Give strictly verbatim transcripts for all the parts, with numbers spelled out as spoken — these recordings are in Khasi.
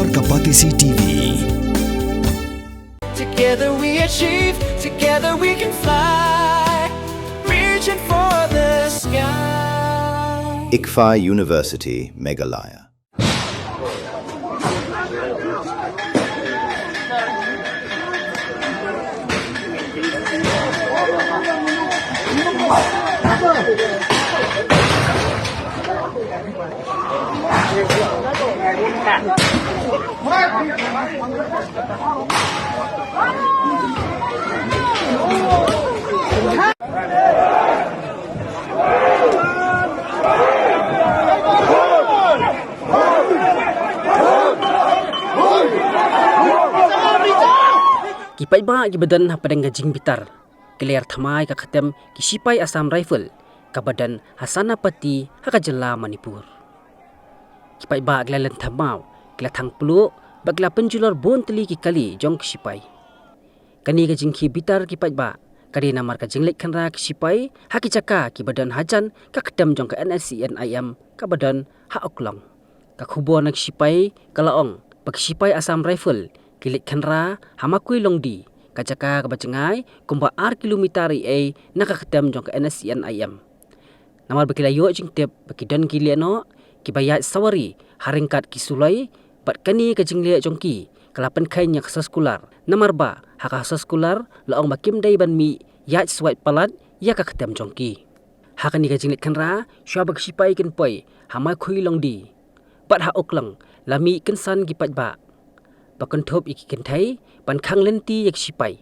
Ka Batesi T V. Together we achieve, together we can fly, reaching for the sky. ICFAI University, Meghalaya. Ki paidbah kiba don hapdeng ka jingbitar ki la ïar thymmai ka ktem ki shipai Assam Rifle kaba don ha Senapati ha ka jylla Manipur. Ki paidbah ki la lynthem maw, ki la thang pluh bad ki la pynjulor bun tylli ki kali jong ki shipai. Kane ka jingkhie bitar ki paidbah ka dei namar ka jingleit khynra ki shipai ha ki jaka kiba don hajan ka ktem jong ka N S C N I M kaba don ha Oklong. Ka khubor na ki shipai ka la ong ba ki shipai Assam Rifle ki leit khynra ha Makui Longdi, ka jaka kaba jngai kumba ar kilometer eiei na ka ktem jong ka N S C N I M. Namar ba ki la ïoh jingtip ba ki don ki lehnoh kiba ïaid sawari ha ryngkat ki suloi, bad kane ka jingleh jong ki ka la pynkheiñ ïa ka soskular, namar ba ha ka soskular la ong ba kim dei ban mih ïaid swipe palat ïa ka ktem jong ki. Ha kane ka jingleit khynra, shuwa ba ki shipai kin poi ha Makui Longdi bad ha Oklong, la mih kynsan ki paidbah ba kynthup ïa ki kynthei ban khang lynti ïa ki shipai.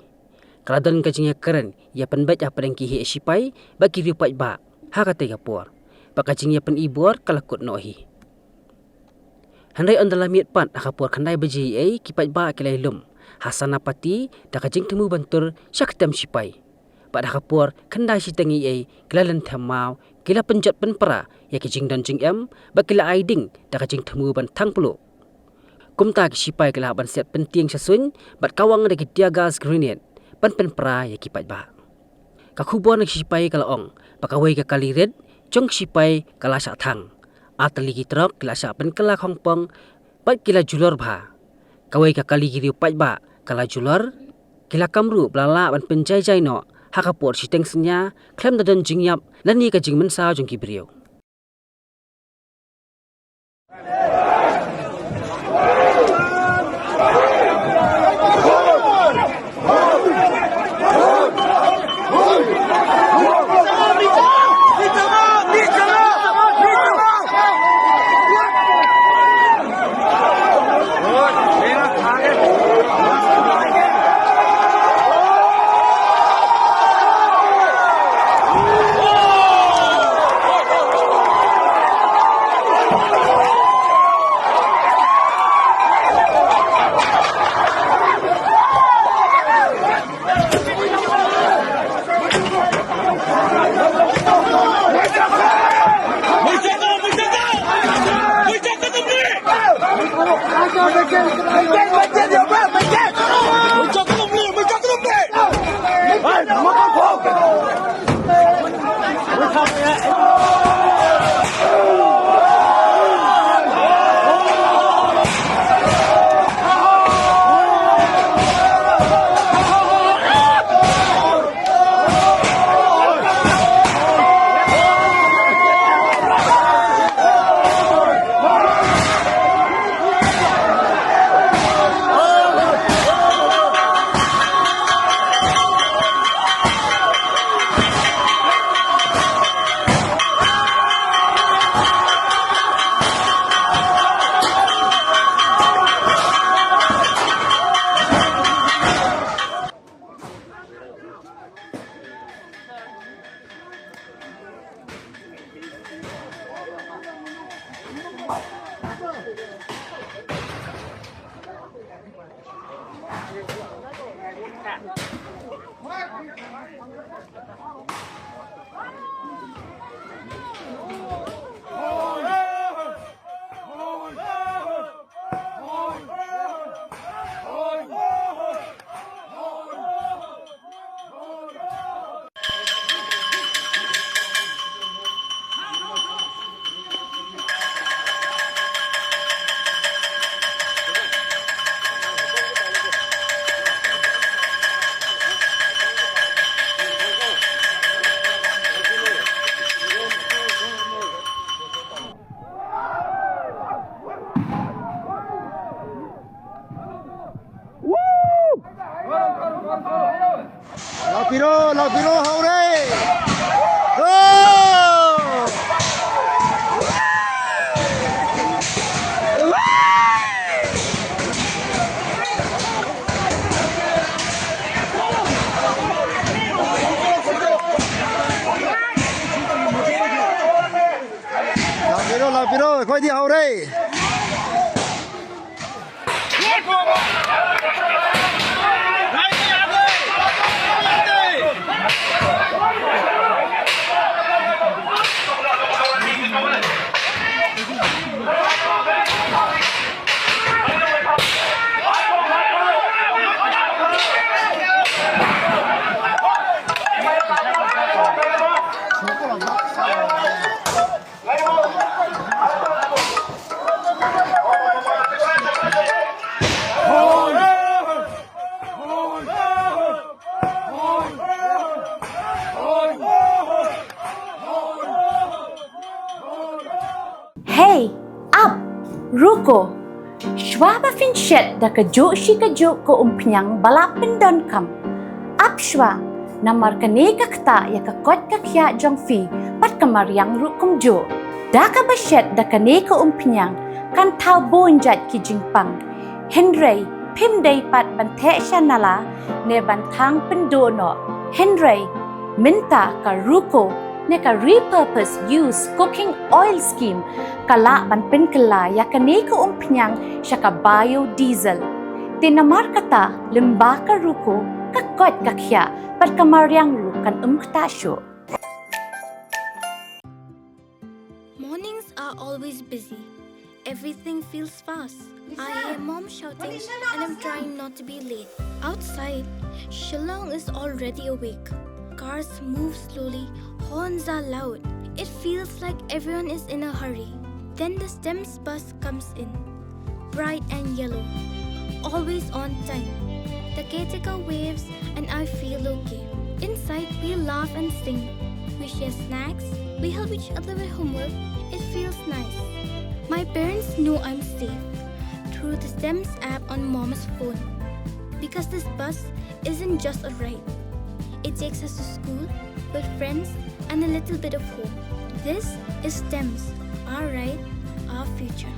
Ka la don ka jingïakren ïapynbeit hapdeng ki heh shipai bad ki riew paidbah ha katei ka por, bad ka jingïapyni bor ka la kut noh hi. Hynrei ynda la miet pat ha ka por khyndai baje eiei, ki paidbah ki la ïalum ha Senapati da ka jingthmu ban tur sha ktem shipai. Bad ha ka por khyndai shiteng eiei ki la lynthem maw, ki la pynjot pynpra ïa ki jingdon jingem bad ki la ai ding da ka jingthmu ban thang pluh. Kumta ki shipai ki la hap ban siat pyntieng sha suiñ bad kawang da ki tear gas grenade ban pynpra ïa ki paidbah. Ka khubor na ki shipai ka la ong ba kawei ka kali rit jong ki shipai ka la shah thang. Ar tylli ki trok ki la shah pynkylla khongpong bad ki la julor bha. Kawei ka kali ki riew paidbah ka la julor. Ki la kam ruh ba la lah ban pynjaijai noh ha ka por shiteng synñia khlem da don jingïap lane ka jingmynsaw jong ki briew. Piro, la piro, hau re. Oh! La piro, la piro, khoi di hau re. Hey, ap, ruko. Shwa ba phin shet da kajuh shi kajuh ka umphniang ba la pyndonkam, ap shwa, namar kane ka ktah ïa ka koit ka khiah jong phi bad ka mariang ruh kumjuh. Da kaba shet da kane ka umphniang kan thaw bun jait ki jingpang. Hynrei phim dei pat ban theh sha nala ne ban thang pynduh noh. Hynrei mynta ka ruko ne ka repurpose use cooking oil scheme ka lah ban pynkylla ïa kane ka umphniang sha ka biodiesel. Te namar kata, lyngba ka ruko, ka koit ka khiah bad ka mariang ruh kan ym ktah shuh. Mornings are always busy. Everything feels fast. I hear mom shouting and I'm trying not to be late. Outside, Shillong is already awake. Cars move slowly, horns are loud. It feels like everyone is in a hurry. Then the STEMS bus comes in. Bright and yellow. Always on time. The caretaker waves and I feel okay. Inside, we laugh and sing. We share snacks. We help each other with homework. It feels nice. My parents know I'm safe through the STEMS app on mom's phone. Because this bus isn't just a ride. It takes us to school, with friends, and a little bit of hope. This is STEMS, our ride, our future.